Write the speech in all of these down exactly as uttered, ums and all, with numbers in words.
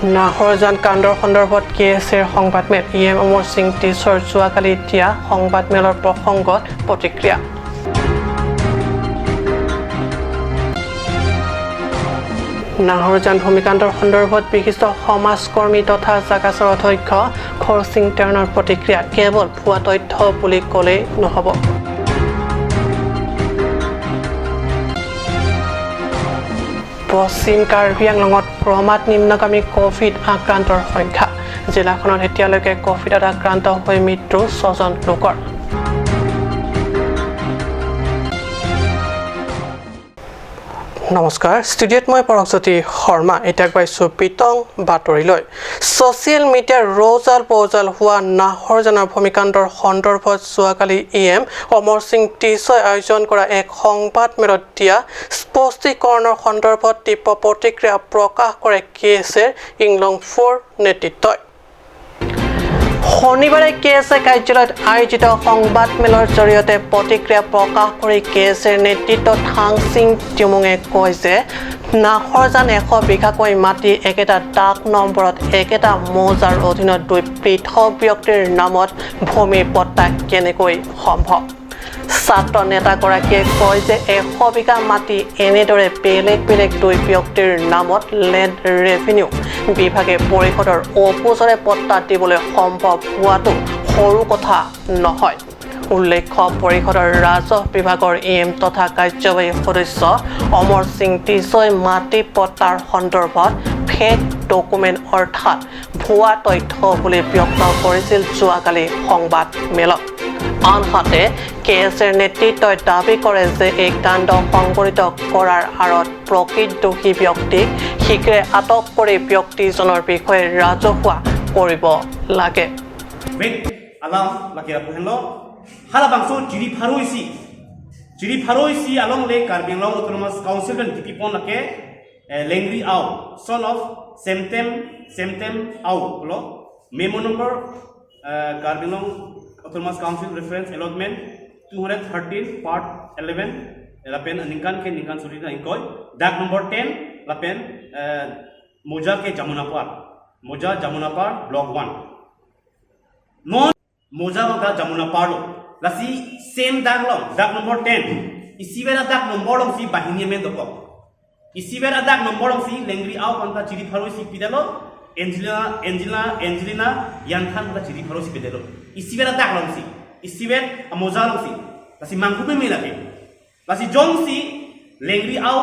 নাহৰজান কাণ্ডৰ সন্দৰ্ভত কে এছ এৰ সংবাদমেল। ই এম অমৰ সিং টিছৰ যোৱাকালি দিয়া সংবাদমেলৰ প্ৰসংগত প্ৰতিক্ৰিয়া। নাহৰজান ভূমিকাণ্ডৰ সন্দৰ্ভত বিশিষ্ট সমাজকৰ্মী তথা জাগাছৰ অধ্যক্ষ খৰচিং তেৰণৰ প্ৰতিক্ৰিয়া। কেৱল ভুৱা তথ্য বুলি ক'লেই নহ'ব। পশ্চিম কাৰ্বি আংলঙত ক্ৰমাৎ নিম্নগামী কভিড আক্ৰান্তৰ সংখ্যা। জিলাখনত এতিয়ালৈকে কভিডত আক্ৰান্ত হৈ মৃত্যু ছজন লোকৰ। নমস্কাৰ, ষ্টুডিঅ'ত মই পৰকজ্যোতি শৰ্মা। এতিয়া আগবাঢ়িছো পিতং বাতৰিলৈ। ছ'চিয়েল মিডিয়াৰ ৰৌজাল পৌজাল হোৱা নাহৰজানৰ ভূমিকাণ্ডৰ সন্দৰ্ভত যোৱাকালি ই এম অমৰ সিং টিছই আয়োজন কৰা এক সংবাদমেলত দিয়া স্পষ্টীকৰণৰ সন্দৰ্ভত তীব্ৰ প্ৰতিক্ৰিয়া প্ৰকাশ কৰে কে এছ এৰ ইংলং ফ'ৰ নেতৃত্বই। শনিবাৰে কে এছ এ কাৰ্যালয়ত আয়োজিত সংবাদমেলৰ জৰিয়তে প্ৰতিক্ৰিয়া প্ৰকাশ কৰি কে এছ এৰ নেতৃত্ব থাংচিং টিমুঙে কয় যে নাহৰজান এশ বিঘাকৈ মাটি একেটা দাগ নম্বৰত একেটা মৌজাৰ অধীনত দুই পৃথক ব্যক্তিৰ নামত ভূমি পট্টা কেনেকৈ সম্ভৱ। ছাত্ৰ নেতাগৰাকীয়ে কয় যে এশ বিঘা মাটি এনেদৰে বেলেগ বেলেগ দুই ব্যক্তিৰ নামত লেণ্ড ৰেভিনিউ বিভাগে পৰিষদৰ অগোচৰে পট্টা দিবলৈ সম্ভৱ হোৱাটো সৰু কথা নহয়। উল্লেখ্য, পৰিষদৰ ৰাজহ বিভাগৰ ই এম তথা কাৰ্যবাহী সদস্য অমৰ সিং টিছই মাটি পট্টাৰ সন্দৰ্ভত ফেক ডকুমেণ্ট অৰ্থাৎ ভুৱা তথ্য বুলি ব্যক্ত কৰিছিল যোৱাকালি সংবাদমেলত। আনহাতে কে এছ এৰ নেতৃত্বই দাবী কৰে যে এই কাণ্ড সংঘটিত কৰাৰ আঁৰত প্ৰকৃত দোষী ব্যক্তিক শীঘ্ৰে আটক কৰি ব্যক্তিজনৰ বিষয়ে ৰাজহুৱা কৰিব লাগে। Wait, alam lagi apa lo? Halabangso chiri pharo isi. Chiri pharo isi along le Karbi Anglong Autonomous Council pen tipipon lake, eh, Lengri Ao, son of Semtem, Semtem Ao lo. Memo number, eh, Karbi Anglong Autonomous Council Reference Allotment two hundred thirteen, Part eleven, lapen aningkan ke ningkan suri na ingkoi, dag number ten, lapen, eh, Moja ke Jamunapar, Moja Jamunapar, Block one. Non Moja abang ta Jamunapar lo. Lasi same dag along, dag number ten. Isivet adag number alongsi banghini amen dokok. Isivet adag number alongsi Lengri Ao aphan ta chiri pharo isi pidetlo. Angelina, Angelina, Angelina Yangthang aphan ta chiri pharo isi pidetlo. Isivet adag alongsi. Isivet amoja alongsi. Lasi manghu meme lake. Lasi jongsi Lengri Ao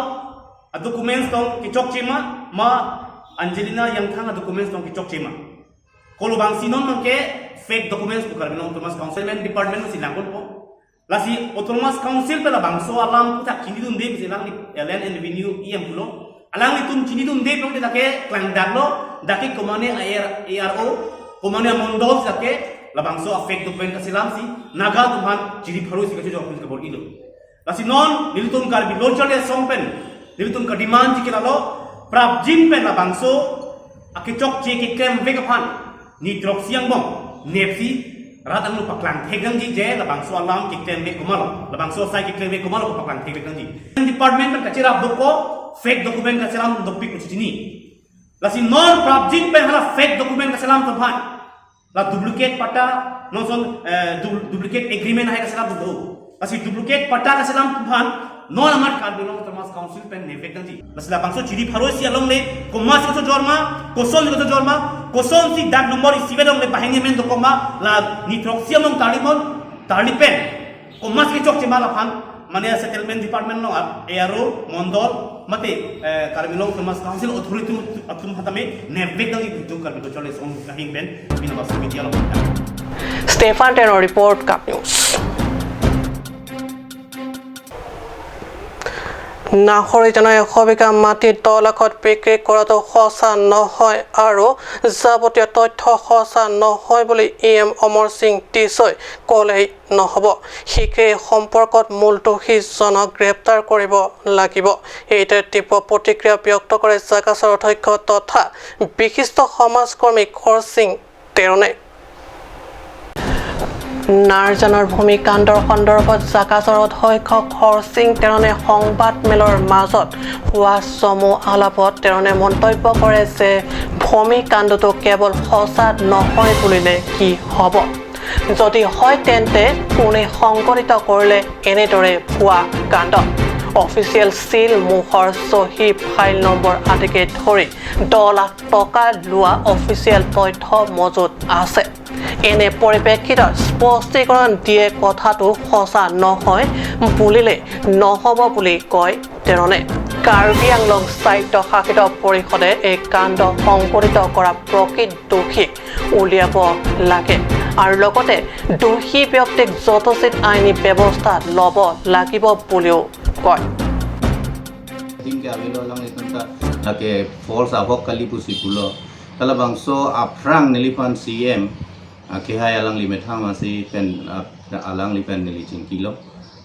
adocuments tong kechokche ma, ma Angelina Yangthang adocuments tong kechokche ma. Kolobangsi non mangke fake documents pu Karbi Anglong Autonomous Council men department si langponpo. Lasi Autonomous Council pen labangso alam aphuthak chinidunde pusi alangli Land and Revenue E M pulo. Alanglitum chinidunde pulote dak ke klangdaklo, dak ke komane A R, A R O, komane amondol si dak ke labangso a fake document kaselamsi Naga atum aphan chiri pharo isi kachojok pusi kabor-ilo. Lasi non nelitum Karbi Lo Charli Asong pen nelitum kademandji ke lalo, prapjin pen labangso akechokche keklemvek aphan ni throksi angbong nepsi rat angno paklangthek nangji je labangso alam keklemvek komatlo, labangso asai keklemvek komatlo paklang thekvek nangji. Department pen kacherap dokok, fake document kaselam dopik pusi chini. Lasi non prapjin pen hala fake document kaselam atum aphan, la duplicate patta, non son, eh, du-, duplicate agreement hai kaselam do. Lasi duplicate patta kaselam atum aphan non amat Karbi Anglong Autonomous Council pen nepvek nangji. Lasi labangso chiri pharo isi along le komatsi kachojor ma, kosonsi kachojor ma, kosonsi dag number isivet along le banghini amen dokok ma, la ni throksi angbong tarlipon, tarli pen komatsi kechokche ma laphan, mane settlement department along A R O, mondol, mate, eh, Karbi Anglong Autonomous Council authority atum aphan tame nepvek nangji pu Karbi Lo Charli Asong ahin pen, Bina Bas Media along. Stefan Tenor report, Cup News. নাহৰজানৰ এশ বিঘা মাটি দহ লাখত বিক্ৰী কৰাটো সঁচা নহয় আৰু যাৱতীয় তথ্য সঁচা নহয় বুলি ই এম অমৰ সিং টিছই ক'লেই নহ'ব। শীঘ্ৰেই সম্পৰ্কত মূল দোষীজনক গ্ৰেপ্তাৰ কৰিব লাগিব। এইদৰে তীব্ৰ প্ৰতিক্ৰিয়া ব্যক্ত কৰে জাগাছৰ অধ্যক্ষ তথা বিশিষ্ট সমাজকৰ্মী খৰচিং তেৰণে। নাৰ্জানৰ ভূমিকাণ্ডৰ সন্দৰ্ভত জাকাছৰত হৈ খ-, হৰসিং তেৰণে সংবাদমেলৰ মাজত হোৱা চমু আলাপত তেৰণে মন্তব্য কৰে যে ভূমিকাণ্ডটো কেৱল সঁচা নহয় বুলিলে কি হ'ব? যদি হয়, তেন্তে কোনে সংঘটিত কৰিলে এনেদৰে ভুৱা কাণ্ড? অফিচিয়েল চিল, মোহৰ চহী, ফাইল নম্বৰ আদিকে ধৰি দহ লাখ টকা লোৱা অফিচিয়েল তথ্য মজুত আছে। এনে পৰিপ্ৰেক্ষিতত স্পষ্টীকৰণ দিয়ে কথাটো সঁচা নহয় বুলিলে নহ'ব বুলি কয় তেৰণে। কাৰ্বি আংলং স্বায়ত্তশাসিত পৰিষদে এই কাণ্ড সংঘটিত কৰা প্ৰকৃত দোষী উলিয়াব লাগে আৰু লগতে দোষী ব্যক্তিক যথোচিত আইনী ব্যৱস্থা ল'ব লাগিব বুলিও কয়। Tingke avelo alanglitum ta lake false ahok kali pusi pulo. Kalabangso aphrang neliphan C M, ah, kehai alangli methang masi pen, ah, alangli pen neli chingkilo.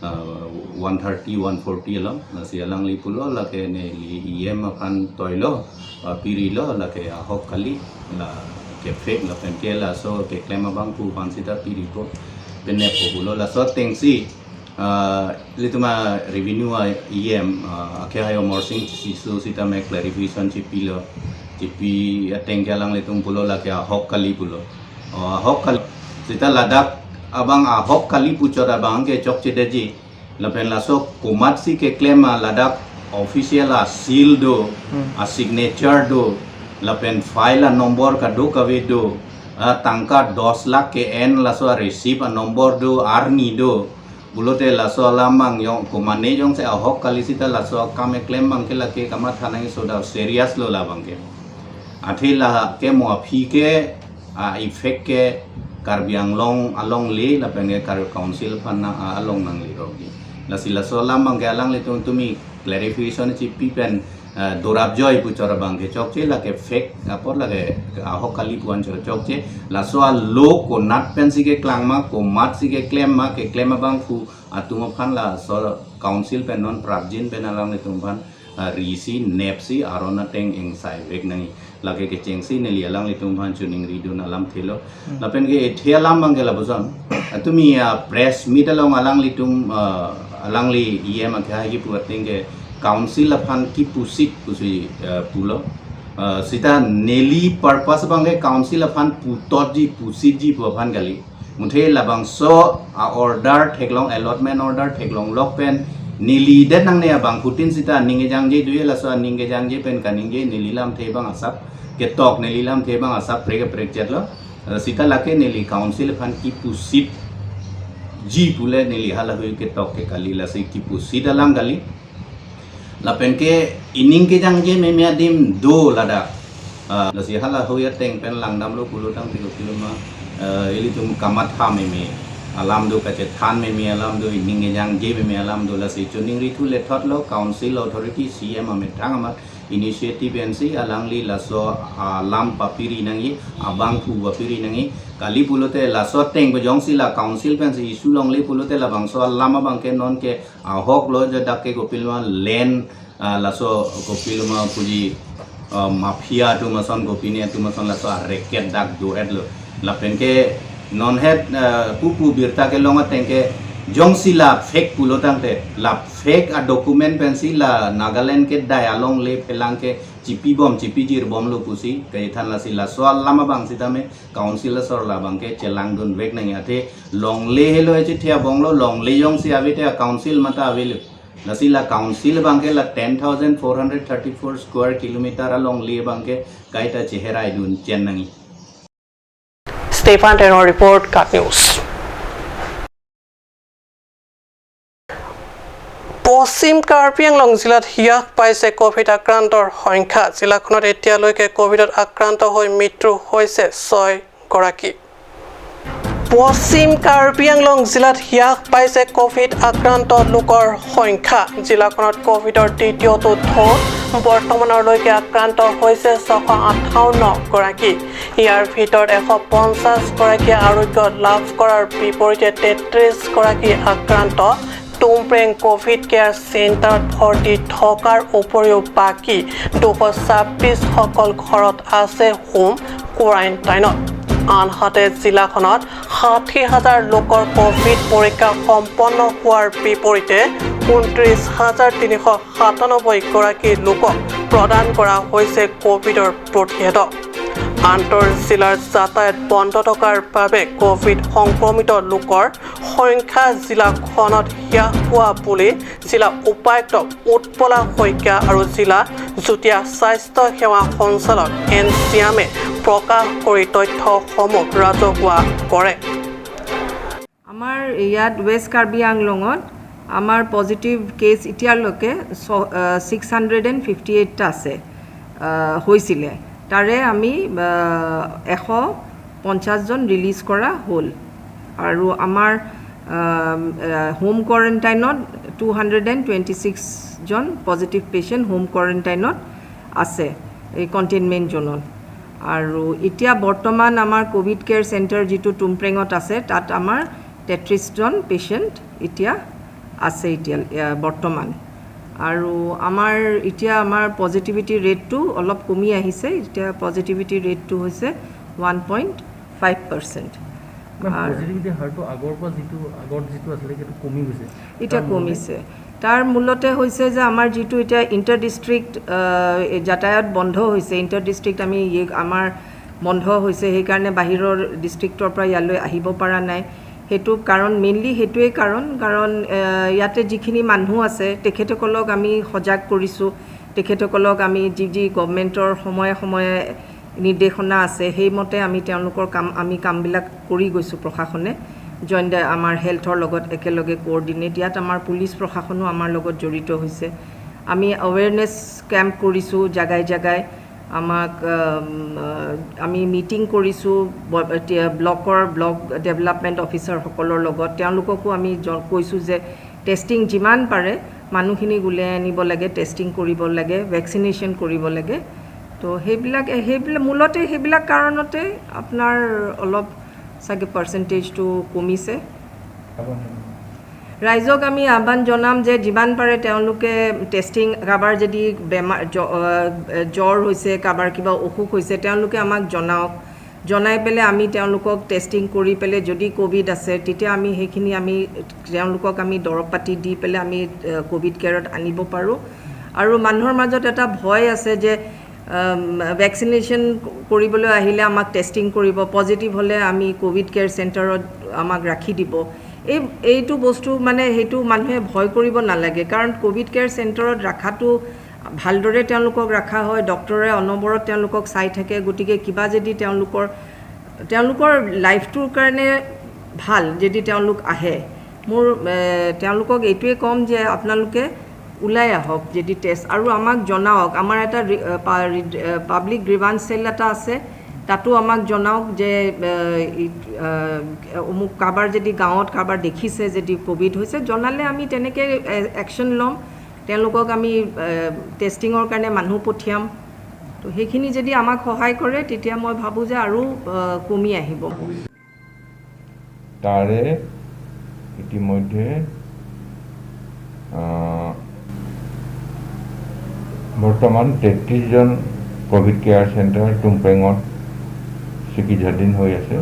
Ah, one thirty, one forty along, lasi alangli pulo lake neli E M aphan toilo, ah, pirilo lake ahok kali, lake fake lapen ke laso keklem abangphu aphan sita piripo, pen nepo pulo laso atengsi, ah, ilitum a-revenue a-E M, ah, akehai Amarsing Tisso sitame clarification chipilo, chipi atengke alanglitum pulo lake ahok kali pulo. Oh, ahok kali. Sita ladak abang ahok kali puchot abangke chokchedetji. Lapen laso komatsi keklem a ladak official a-seal do, hmm, a-signature do, lapen file a-number kadokave do, ah, tangka dos lakh ke-en laso a-receipt a-number do, arni do. Pulote laso alam abang jong, komane jongsi ahok kali sita laso akam keklem abangke lake kamatha nangji, soda serious lo labangke. Athe lake mo aphi ke, ah, effect ke Karbi Anglong along le lapen ke Karbi Council aphan na, ah, along nangle rokji. Lasi laso alam abangke alanglitum tumi clarification chipi pen, ah, dorap joi puchot abangke chokche lake fake apot lake ahok kali pu-an chokche. Laso a-law konat pensi keklang ma, komatsi keklem ma, keklem abangphu atum aphan laso council pen non prapjin pen alanglitum aphan, ah, risi nepsi aron ateng ingsai vek nangji. Lake kechengsi neli alanglitum aphan choningri dun alamthe lo. Hmm. Lapen ke ethe alam abangke lapuson. Ah, tumi, ah, press meet along alanglitum, ah, alangli E M akehai kipu atengke council aphan kipusit pusi, ah, pulo. Ah, sita neli purpose abangke council aphan putotji pusitji pu aphan kali. Muthe labangso a-order theklong, allotment order theklong lok pen neli det nangne abangphutin sita aning kejangje do-e, laso aning kejangje pen kaningje neli lamthe abang asap ketok, neli lamthe abang asap prek prek chetlo. Eh, sita lake neli council aphan kipusitji pule neli halahui ketok ke kali, lasi kipusit alam kali. Lapen ke ining kejangje meme adim do ladak. Ah, lasi halahui ateng pen langdamlo pulo tangte kopiloma, ah, ilitum kamatha meme alam do, kachethan meme alam do, ining kejangje meme alam do, lasi choningri thu lethotlo council authority C M amethang amat initiative ensi alangli laso alam papiri nangji, abangphu papiri nangji. Kali pulote laso ateng pejongsi la council pensi issue longle pulote labangso alam abangke nonke ahok lo, je dak ke kopiloma land, ah, laso kopiloma puji, ah, mafia atum ason, kopine atum ason laso a-racket dak do-et lo. Lapen ke non het, ah, pupu birta kelong ateng ke jongsi la fake pulo tangte, la fake a-document pensi la Nagaland kedai alongle phelang ke chipibom chipijir bomlo pusi kachethan, lasi laso alam abang sitame council asor labangke chelangdun vek nangji. Athe longle helo echethe abong lo, longle jongsi ave te a-council mata avelo. Lasi la council abangke la ten thousand four hundred thirty-four square kilometer alongle abangke kaita cheheraidun chen nangji. Stefan Teron report, KAT News. পশ্চিম কাৰ্বি আংলং জিলাত হ্ৰাস পাইছে কভিড আক্ৰান্তৰ সংখ্যা। জিলাখনত এতিয়ালৈকে কভিডত আক্ৰান্ত হৈ মৃত্যু হৈছে ছয় গৰাকী। পশ্চিম কাৰ্বি আংলং জিলাত হ্ৰাস পাইছে কভিড আক্ৰান্ত লোকৰ সংখ্যা। জিলাখনত কভিডৰ তৃতীয়টো ঢৌ। বৰ্তমানলৈকে আক্ৰান্ত হৈছে ছশ আঠাৱন্ন গৰাকী। ইয়াৰ ভিতৰত এশ পঞ্চাছ গৰাকীয়ে আৰোগ্য লাভ কৰাৰ বিপৰীতে তেত্ৰিছ গৰাকী আক্ৰান্ত। টুমপ্ৰেং কভিড কেয়াৰ চেণ্টাৰত ভৰ্তি থকাৰ উপৰিও বাকী দুশ ছাব্বিছ সকল ঘৰত আছে হোম কোৱাৰেণ্টাইনত। আনহাতে জিলাখনত ষাঠি হাজাৰ লোকৰ কভিড পৰীক্ষা সম্পন্ন হোৱাৰ বিপৰীতে ঊনত্ৰিশ হাজাৰ তিনিশ সাতানব্বৈ গৰাকী লোকক প্ৰদান কৰা হৈছে কভিডৰ প্ৰতিষেধক। আন্তঃ জিলাৰ যাতায়াত বন্ধ থকাৰ বাবে কভিড সংক্ৰমিত লোকৰ সংখ্যা জিলাখনত হ্ৰাস হোৱা বুলি জিলা উপায়ুক্ত উৎপলা শইকীয়া আৰু জিলা যুটীয়া স্বাস্থ্য সেৱা সঞ্চালক এন শ্যামে প্ৰকাশ কৰি তথ্যসমূহ ৰাজহুৱা কৰে। আমাৰ ইয়াত ৱেষ্ট কাৰ্বি আংলঙত আমাৰ পজিটিভ কেছ এতিয়ালৈকে ছ- আহ, ছিক্স হাণ্ড্ৰেড এণ্ড ফিফটি এইটটা আছে, আহ, হৈছিলে। তাৰে আমি আহ, এশ পঞ্চাছজন ৰিলিজ কৰা হ'ল আৰু আমাৰ আহ, আহ, হোম কোৱাৰেণ্টাইনত টু হাণ্ড্ৰেড এণ্ড টুৱেণ্টি ছিক্সজন পজিটিভ পেচেণ্ট হোম কোৱাৰেণ্টাইনত আছে এই কণ্টেইনমেণ্ট জ'নত। আৰু এতিয়া বৰ্তমান আমাৰ কভিড কেয়াৰ চেণ্টাৰ যিটো টুমপ্ৰেঙত আছে, তাত আমাৰ তেত্ৰিছজন পেচেণ্ট এতিয়া আছে এতিয়া, এ, বৰ্তমান। আৰু আমাৰ এতিয়া আমাৰ পজিটিভিটি ৰেটটো অলপ কমি আহিছে। এতিয়া পজিটিভিটি ৰেটটো হৈছে ওৱান পইণ্ট ফাইভ পাৰ্চেণ্ট। মেম, পজিটিভিটি হাৰটো আগৰ পৰা যিটো আগত যিটো আছিলে সেইটো কমি গৈছে। এতিয়া তাৰ মূলতে কমিছে। তাৰ মূলতে হৈছে যে আমাৰ যিটো এতিয়া ইণ্টাৰ ডিষ্ট্ৰিক্ট যাতায়াত বন্ধ হৈছে, ইণ্টাৰ ডিষ্ট্ৰিক্ট আমি ইয়ে আমাৰ বন্ধ হৈছে, সেইকাৰণে বাহিৰৰ ডিষ্ট্ৰিক্টৰ পৰা ইয়ালৈ আহিব পৰা নাই। সেইটো কাৰণ, মেইনলি সেইটোৱেই কাৰণ। কাৰণ এ, ইয়াতে যিখিনি মানুহ আছে তেখেতসকলক আমি সজাগ কৰিছোঁ, তেখেতসকলক আমি যি যি গভৰ্ণমেণ্টৰ সময়ে সময়ে নিৰ্দেশনা আছে, সেইমতে আমি তেওঁলোকৰ কাম আমি কামবিলাক কৰি গৈছোঁ। প্ৰশাসনে জইণ্ট আমাৰ হেল্থৰ লগত একেলগে কোঅৰ্ডিনেট, ইয়াত আমাৰ পুলিচ প্ৰশাসনো আমাৰ লগত জড়িত হৈছে। আমি এৱেৰনেছ কেম্প কৰিছোঁ জাগাই জাগাই। আমাক আম, আ, আমি মিটিং কৰিছোঁ ব- এতিয়া ব্লকৰ ব্লক ডেভেলপমেণ্ট অফিচাৰসকলৰ লগত। তেওঁলোককো আমি জ- কৈছোঁ যে টেষ্টিং যিমান পাৰে মানুহখিনিক উলিয়াই আনিব লাগে, টেষ্টিং কৰিব লাগে, ভেকচিনেশ্যন কৰিব লাগে। তো সেইবিলাক সেইবিলাক মূলতে সেইবিলাক কাৰণতে আপোনাৰ অলপ চাগে পাৰ্চেণ্টেজটো কমিছে। ৰাইজক আমি আহ্বান জনাম যে যিমান পাৰে তেওঁলোকে টেষ্টিং, কাৰোবাৰ যদি বেমাৰ জ- আহ, জ্বৰ হৈছে, কাৰোবাৰ কিবা অসুখ হৈছে, তেওঁলোকে আমাক জনাওক। জনাই পেলাই আমি তেওঁলোকক টেষ্টিং কৰি পেলাই যদি কভিড আছে, তেতিয়া আমি সেইখিনি আমি তেওঁলোকক আমি দৰৱ পাতি দি পেলাই আমি আহ, কভিড কেয়াৰত আনিব পাৰোঁ। আৰু মানুহৰ মাজত এটা ভয় আছে যে ভেকচিনেশ্যন কৰিবলৈ আহিলে আমাক টেষ্টিং কৰিব, পজিটিভ হ'লে আমি কভিড কেয়াৰ চেণ্টাৰত আমাক ৰাখি দিব। এই এইটো বস্তু মানে সেইটো মানুহে ভয় কৰিব নালাগে, কাৰণ কভিড কেয়াৰ চেণ্টাৰত ৰখাটো ভালদৰে তেওঁলোকক ৰখা হয়, ডক্টৰে অনবৰত তেওঁলোকক চাই থাকে। গতিকে কিবা যদি তেওঁলোকৰ তেওঁলোকৰ লাইফটোৰ কাৰণে ভাল যদি তেওঁলোক আহে। মোৰ এ, তেওঁলোকক এইটোৱে ক'ম যে আপোনালোকে ওলাই আহক যদি টেষ্ট, আৰু আমাক জনাওক। আমাৰ এটা পাব্লিক গ্ৰিভান্স চেল এটা আছে, তাতো আমাক জনাওক যে এ, ই- এ, অমুক কাৰোবাৰ যদি গাঁৱত কাৰোবাৰ দেখিছে যদি কভিড হৈছে, জনালে আমি তেনেকে একশ্যন ল'ম। তেওঁলোকক আমি টেষ্টিঙৰ কাৰণে মানুহ পঠিয়াম। তো সেইখিনি যদি আমাক সহায় কৰে, তেতিয়া মই ভাবোঁ যে আৰু এ, কমি আহিব। তাৰে ইতিমধ্যে আহ, বৰ্তমান তেত্ৰিশজন কভিড কেয়াৰ চেণ্টাৰ টুমপ্ৰেঙত চিকিৎসাধীন হৈ আছে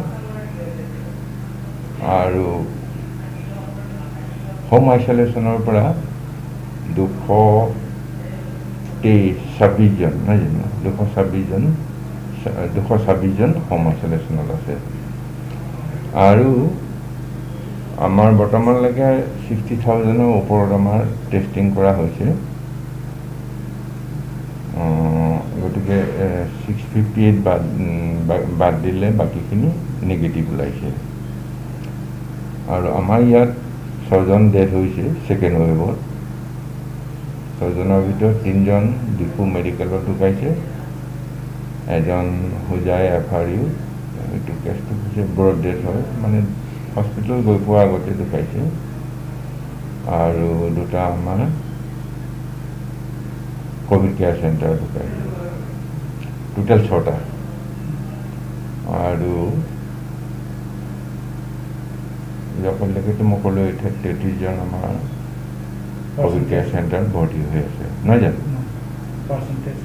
আৰু হোম আইচলেশ্যনৰ পৰা দুশ তেইছ ছাব্বিছজন, নহয় জানো, দুশ ছাব্বিছজন, দুশ ছাব্বিছজন হোম আইচলেশ্যনত আছে। আৰু আমাৰ বৰ্তমানলৈকে ছিক্সটি থাউজেণ্ডৰ ওপৰত আমাৰ টেষ্টিং কৰা হৈছে। আহ, গতিকে ছিক্স ফিফটি এইট বাদ উম, বা- বাদ দিলে বাকীখিনি নিগেটিভ ওলাইছে। আৰু আমাৰ ইয়াত ছজন ডেথ হৈছে ছেকেণ্ড ৱেভত। ছজনৰ ভিতৰত তিনিজন ডিফু মেডিকেলত ঢুকাইছে, এজন হোজাই এফ আৰ ইউ। এইটো কেছটো হৈছে ব্ৰড ডেথ হয়, মানে হস্পিটেল গৈ পোৱাৰ আগতে ঢুকাইছে। আৰু দুটা আমাৰ কভিড কেয়াৰ চেণ্টাৰ ঢুকাইছে। টোটেল ছটা। আৰু ইয়ালৈকেতো মই ক'লোৱে, তেত্ৰিশজন আমাৰ কভিড কেয়াৰ চেণ্টাৰত ভৰ্তি হৈ আছে, নহয় জানো? পাৰ্চেণ্টেজ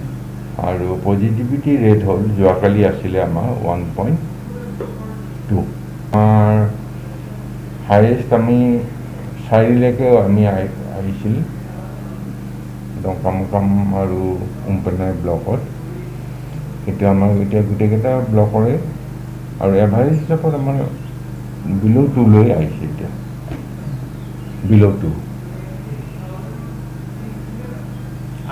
আৰু পজিটিভিটি ৰেট হ'ল, যোৱাকালি আছিলে আমাৰ ওৱান পইণ্ট টু। আমাৰ হায়েষ্ট আমি চাৰিলৈকেও আমি আহি- আহিছিল, ডংকামকাম আৰু উমপেনাই ব্লকত। কিন্তু আমাৰ এতিয়া গোটেইকেইটা ব্লকৰে আৰু এভাৰেজ হিচাপত আমাৰ বিল' টুলৈ আহিছে এতিয়া, বিল' টু।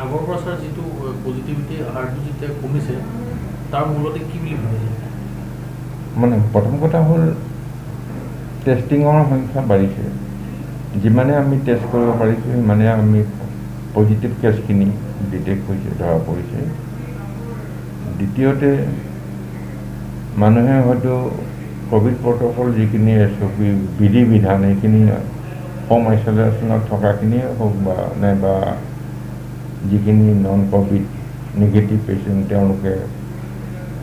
আগৰ পৰা ছাৰ যিটো পজিটিভিটি হাৰটো যেতিয়া কমিছে, তাৰ মূলতে কি বুলি ভাবিছে? মানে প্ৰথম কথা হ'ল, টেষ্টিঙৰ সংখ্যা বাঢ়িছে। যিমানে আমি টেষ্ট কৰিব পাৰিছোঁ, সিমানে আমি পজিটিভ কেছখিনি ডিটেক্ট হৈছে, ধৰা পৰিছে। দ্বিতীয়তে, মানুহে হয়তো ক'ভিড প্ৰট'কল যিখিনি এছ অ' পি, বিধি বিধান, সেইখিনি হোম আইচলেশ্যনত থকাখিনিয়ে হওক বা নাইবা যিখিনি নন ক'ভিড নিগেটিভ পেচেণ্ট, তেওঁলোকে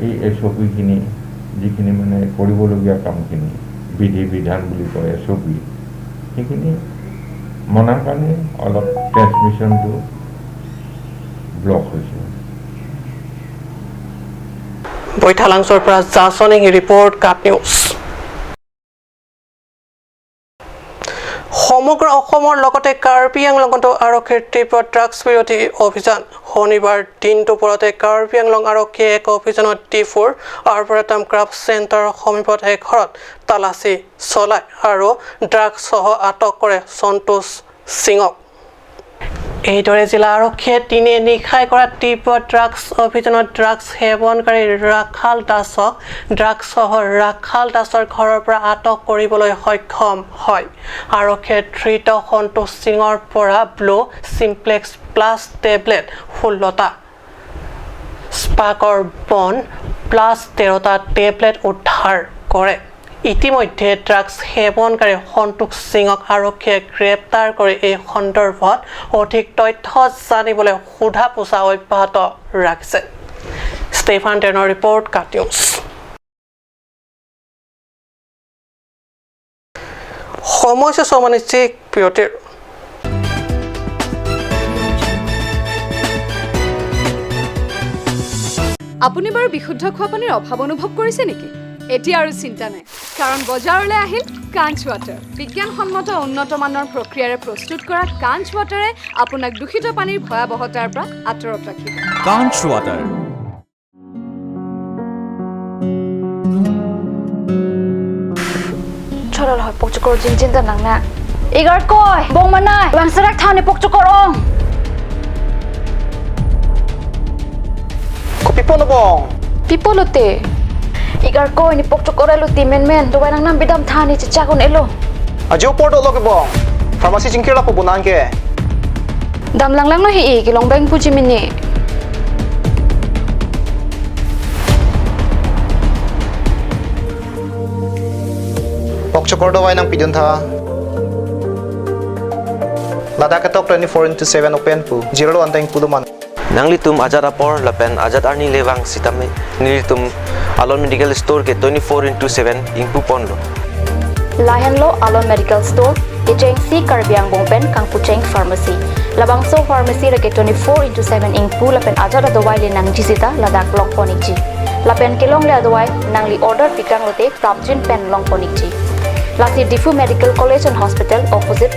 এই এছ অ' পিখিনি, যিখিনি মানে কৰিবলগীয়া কামখিনি, বিধি বিধান বুলি কয়, এছ অ' পি, সেইখিনি মনাৰ কাৰণে অলপ ট্ৰেন্সমিশ্যনটো ব্লক হৈছে। বৈঠালাংচৰ পৰা জাছন ইংহি ৰিপৰ্ট, কাট নিউজ। সমগ্ৰ অসমৰ লগতে কাৰ্বি আংলঙতো আৰক্ষীৰ তীব্ৰ ড্ৰাগছ বিৰোধী অভিযান। শনিবাৰ দিন দুপৰতে কাৰ্বি আংলং আৰক্ষীয়ে এক অভিযানত ডিফুৰ আৰবৰাটাম ক্ৰাফ্ট চেণ্টাৰৰ সমীপত এঘৰত তালাচী চলায় আৰু ড্ৰাগছসহ আটক কৰে সন্তোষ সিঙক। এইদৰে জিলা আৰক্ষীয়ে দিনে নিশাই কৰা তীব্ৰ ড্ৰাগছ অভিযানত ড্ৰাগছ সেৱনকাৰী ৰাখাল দাসক, ড্ৰাগছসহ ৰাখাল দাসৰ ঘৰৰ পৰা আটক কৰিবলৈ সক্ষম হয়। আৰক্ষীয়ে ধৃত সন্তোষ সিঙৰ পৰা ব্লু চিমপ্লেক্স প্লাছ টেবলেট ষোল্লটা, স্পাৰ্কৰ বন প্লাছ তেৰটা টেবলেট উদ্ধাৰ কৰে। ইতিমধ্যে ড্ৰাগছ সেৱনকাৰী সন্তোষ সিঙক আৰক্ষীয়ে গ্ৰেপ্তাৰ কৰি এই সন্দৰ্ভত অধিক তথ্য জানিবলৈ সোধা পোছা অব্যাহত ৰাখিছে। ষ্টেফান টেনৰ ৰিপৰ্ট, কাট নিউজ। সময় শেষ, মানে চেক পিয়তিৰ। আপুনি বাৰু বিশুদ্ধ খোৱা পানীৰ অভাৱ অনুভৱ কৰিছে নেকি? এতিয়া আৰু চিন্তা নাই, কাৰণ বজাৰলৈ আহিল কাঞ্চ ৱাটাৰ। বিজ্ঞানসন্মত উন্নত মানৰ প্ৰক্ৰিয়াৰে প্ৰস্তুত কৰা কাঞ্চ ৱাটাৰে আপোনাক দূষিত পানীৰ ভয়াৱহতাৰ পৰা আঁতৰত ৰাখিব। কাঞ্চ water. Cholol hoi, pokchokor jinjin ta nang na. Igarkoi, bong manai, bang serak thani pokchokor ong. Ko pipo lo bong? Pipo lote. Igarkoi, ne pokchokor elo ti menmen, dawai nangnam bidam thani chechak un-elo. Ajo apor dolo ke bong. Pharmacy chingkir lapu bonang ke. Dam langlanglo he-i, kelong beng puji mini. Pokchokor dawai nangpidun tha. Ladak ketok twenty-four into seven open pu. Jirlo anteng pulo man. Nanglitum ajat apor lapen ajat arni le vang sitame nelitum Alon Medical Store ke twenty-four into seven ingpu ponlo. Lahenlo Alon Medical Store, kechengsi Karbi Angbong pen kangpucheng pharmacy. Labangso pharmacy lake twenty-four into seven ingpu lapen ajat adawai le nangji sita ladak long pon ikji. Lapen kelongle adawai nangli order pikang lote prapjin pen long pon ikji. Lasi Diphu Medical College and Hospital opposite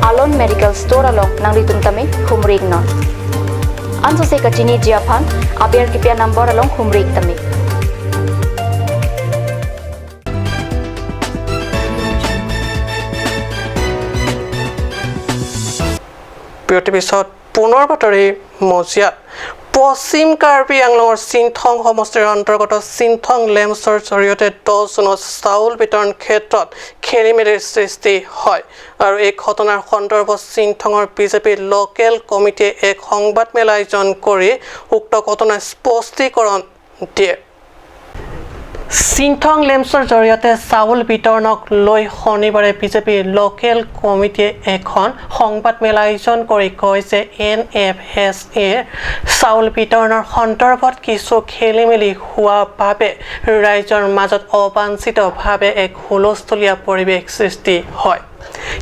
Alon Medical Store along nanglitum tame humri iknon. Ansose kachiniji aphan aber kipi a-number along humri ik tame. বিৰতিৰ পিছত পুনৰ বাতৰি মজিয়াত। পশ্চিম কাৰ্বি আংলঙৰ চিনথং সমষ্টিৰ অন্তৰ্গত চিনথং লেম্পছৰ জৰিয়তে দহ জুনত চাউল বিতৰণ ক্ষেত্ৰত খেলি মেলিৰ সৃষ্টি হয় আৰু এই ঘটনাৰ সন্দৰ্ভত চিনথঙৰ বিজেপি লোকেল কমিটিয়ে এক সংবাদমেল আয়োজন কৰি উক্ত ঘটনাৰ স্পষ্টীকৰণ দিয়ে। চিনথং লেম্পছৰ জৰিয়তে চাউল বিতৰণক লৈ শনিবাৰে বিজেপিৰ লোকেল কমিটিয়ে এখন সংবাদমেল আয়োজন কৰি কয় যে এন এফ এছ এৰ চাউল বিতৰণৰ সন্দৰ্ভত কিছু খেলি মেলি হোৱা বাবে ৰাইজৰ মাজত অবাঞ্ছিতভাৱে এক হুলস্থলীয়া পৰিৱেশ সৃষ্টি হয়।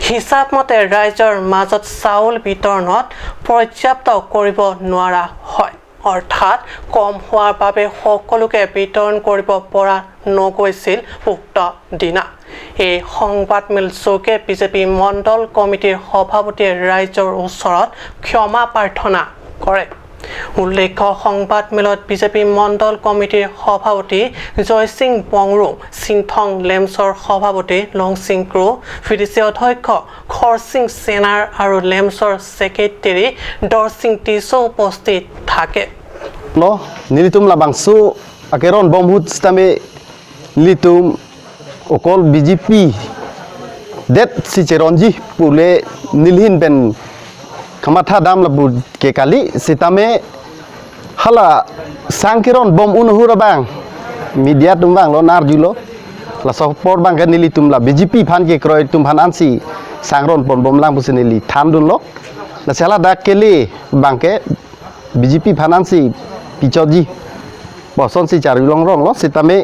হিচাপ মতে ৰাইজৰ মাজত চাউল বিতৰণত পৰ্যাপ্ত কৰিব নোৱাৰা হয়। অৰ্থাৎ কম হোৱাৰ বাবে সকলোকে বিতৰণ কৰিব পৰা নগৈছিল উক্ত দিনা। এই সংবাদমেল যোগে বিজেপি মণ্ডল কমিটিৰ সভাপতিয়ে ৰাইজৰ ওচৰত ক্ষমা প্ৰাৰ্থনা কৰে। উল্লেখ্য, সংবাদমেলত বিজেপি মণ্ডল কমিটিৰ সভাপতি জয়সিং বংৰুং, চিনথং লেমছৰ সভাপতি লংচিং ক্ৰ, ভিডিচি অধ্যক্ষ খৰচিং চেনাৰ আৰু লেমছৰ ছেক্ৰেটাৰী দৰচিং টিছো উপস্থিত থাকে। Lo, nelitum labangso akeron bom ahut sitame nelitum okol B J P det si cheronji pule nelihin pen kamatha dam lapu ke kali sitame hala sang keron bom un ahut abang media atum abang lo narjulo, laso apor abangke nelitum la B J P aphan kekroi atum aphan ansi sang ron pon bomlang pusi neli thandunlo. Lasi hala dak kele abangke B J P aphan ansi pichotji pu asonsi charjulong ronglo sitame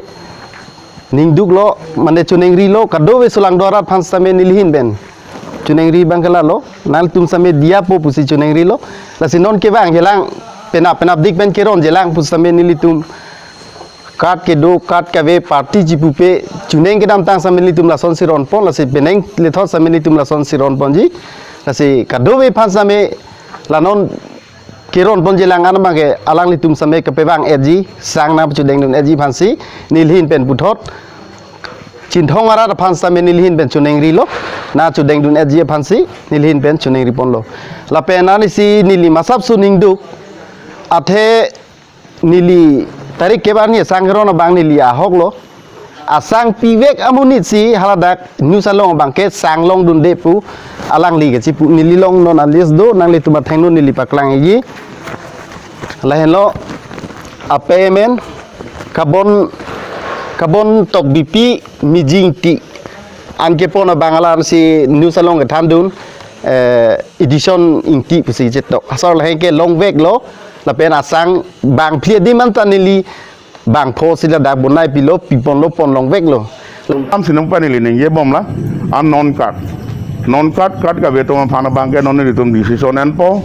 ningduklo, mane choningri lo, kadokave sulangdo arat aphan sitame nelihin pen choningri abangke lalo, nangtum sitame diyapo pusi choningrilo. Lasi non kevang jelang penap penapdik pen keronjelang pu sitame nelitum card kedo, card kave, party chipupe, choneng kedamtang sitame nelitum lasonsi ronpon, lasi penang lethot sitame nelitum lasonsi ronponji. Lasi kadokave aphan sitame la non keronponjelang an abangke alanglitum sitame kepevang-etji, sang nangchedengdun-etji aphansi nelihin pen puthot chinthong arat aphan sitame nelihin pen choningrilo, nangchedengdun-etji aphansi nelihin pen choningriponlo. Lapen anisi neli masapso ningduk, athe neli tarik kep arni sang keron abang neli ahoklo. Asang pivek amonit si haladak news along abangke sang longdunde pu alangli kechipu, neli along non a-list do, nanglitum athengno neli paklangji. Lahenlo, apemen Kabon, Kabon Tokbipi Mijingti, anke pon abang alansi news along kethandun, eh, Edison Ingti pusi chetok. Asor lahengke longveklo, lapen asang bang phli adim anta neli bangpho si ladak bonai pilo, piponlo, pon longveklo. An sinong pa neli ningjebomlang, an non card. Non card, card kave atum aphan abangke non nelitum decision enpo.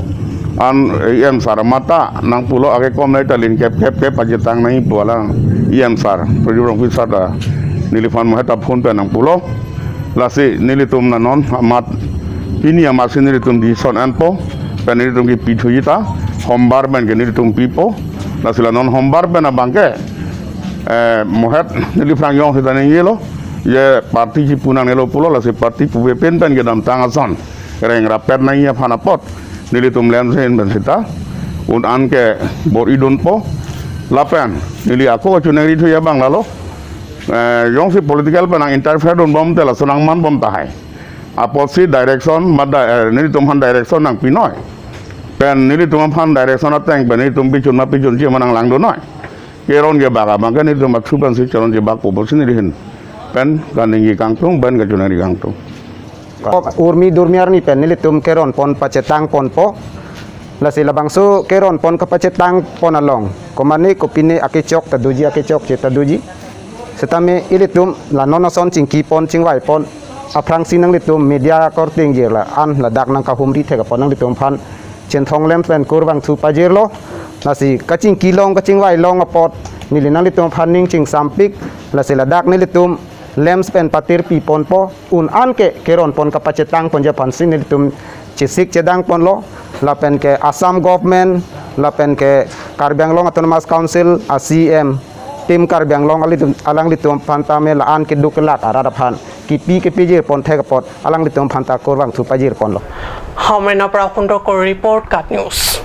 An E M sir amat ta nangpulo, ake kom nai ta line kep kep kep pachetang nangji pu alang E M sir, Pradyot Rongpi sir ta neliphan mohet ta phone pen nangpulo. Lasi nelitum la non amat pini amatsi nelitum decision enpo. Pen nelitum kepithuji ta Hombar penke nelitum pipo. Lasi la non Hombar pen abangke, eh, mohet neliphrang jongsi ta ningjelo, je party chipu nangnelo pulo, lasi party pupe pen pen kedamtang ason reng rapet nangji aphan apot nelitum lemsen pen sita un anke bor-idunpo. Lapen neli ako kachoningrithuji abang lalo, eh, jongsi political pen nang-interfere dunbom te laso nangmanbom tahai. Apotsi direction ma di-, eh, nelitum aphan direction nangpinoi. Pen nelitum aphan direction ateng pen nelitum pichun ma pichunche ma nanglangdunnoi. Keron kebak abangke nelitum athu pensi keron kebakpo pusi nelihin pen kaningje kangtung pen kachoningri kangtung. Urmi durmi arni pen nelitum keronpon pachetangponpo. Lasi labangso keronpon kapachetangpon along komane kopine akechok ta doji, akechokche ta doji. Sitame ilitum la non ason chingkipon chingvaipon aphrangsi nanglitum media akorte ingjir la-an ladak nangkahumri thek apot nanglitum aphan chinthong lem pen kurvangthu pajirlo. Lasi kachingki long kachingvai long apot neli nanglitum aphan ning chingsampik. Lasi ladak nelitum lemsen pen patirpiponpo, un anke keronpon kapachetangponji aphansi nelitum chesik chedangponlo. Lapenke Assam government, lapenke Karbi Anglong Autonomous Council a-C E M, Team Karbi Anglong alitum, alanglitum aphan tame la-an keduk kelak arat aphan kipi kepijirpon thek apot alanglitum aphan ta kurvangthu pajirponlo. Hamren apra Kundroko report, KAT News.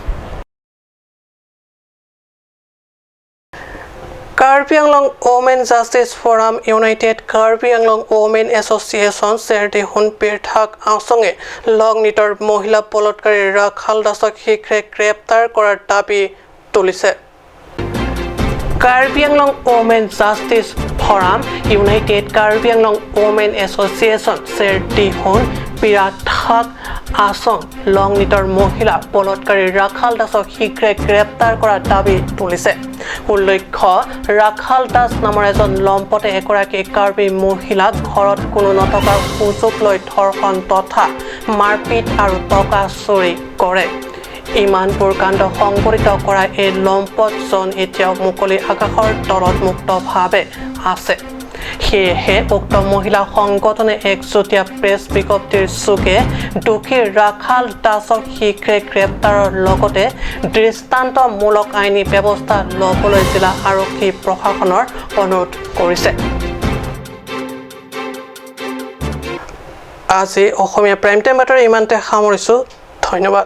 Karbi Anglong Women Justice Forum, United Karbi Anglong Women Association, Serdihun pirthak asonge Longnitor mohila bolotkarir Rakhal Dasok shikre greptar korar dabi tulise. Karbi Anglong Women Justice Forum, United Karbi Anglong Women Association, Serdihun pirthak asong Longnitor mohila bolotkarir Rakhal Dasok shikre greptar korar dabi tulise. উল্লেখ্য, ৰাখাল দাস নামৰ এজন লম্পটে এগৰাকী কাৰ্বি মহিলাক ঘৰত কোনো নথকাৰ সুযোগ লৈ ধৰ্ষণ তথা মাৰপিট আৰু টকা চুৰি কৰে। ইমানবোৰ কাণ্ড সংঘটিত কৰা এই লম্পটজন এতিয়াও মুকলি আকাশৰ তলত মুক্তভাৱে আছে। সেয়েহে উক্ত মহিলা সংগঠনে এক চুটীয়া প্ৰেছ বিজ্ঞপ্তিৰ চুকে দোষী ৰাখাল দাসক শীঘ্ৰে গ্ৰেপ্তাৰৰ লগতে দৃষ্টান্তমূলক আইনী ব্যৱস্থা ল'বলৈ জিলা আৰক্ষী প্ৰশাসনৰ অনুৰোধ কৰিছে। আজি অসমীয়া প্ৰাইম টাইম বাতৰি ইমানতে সামৰিছো। ধন্যবাদ।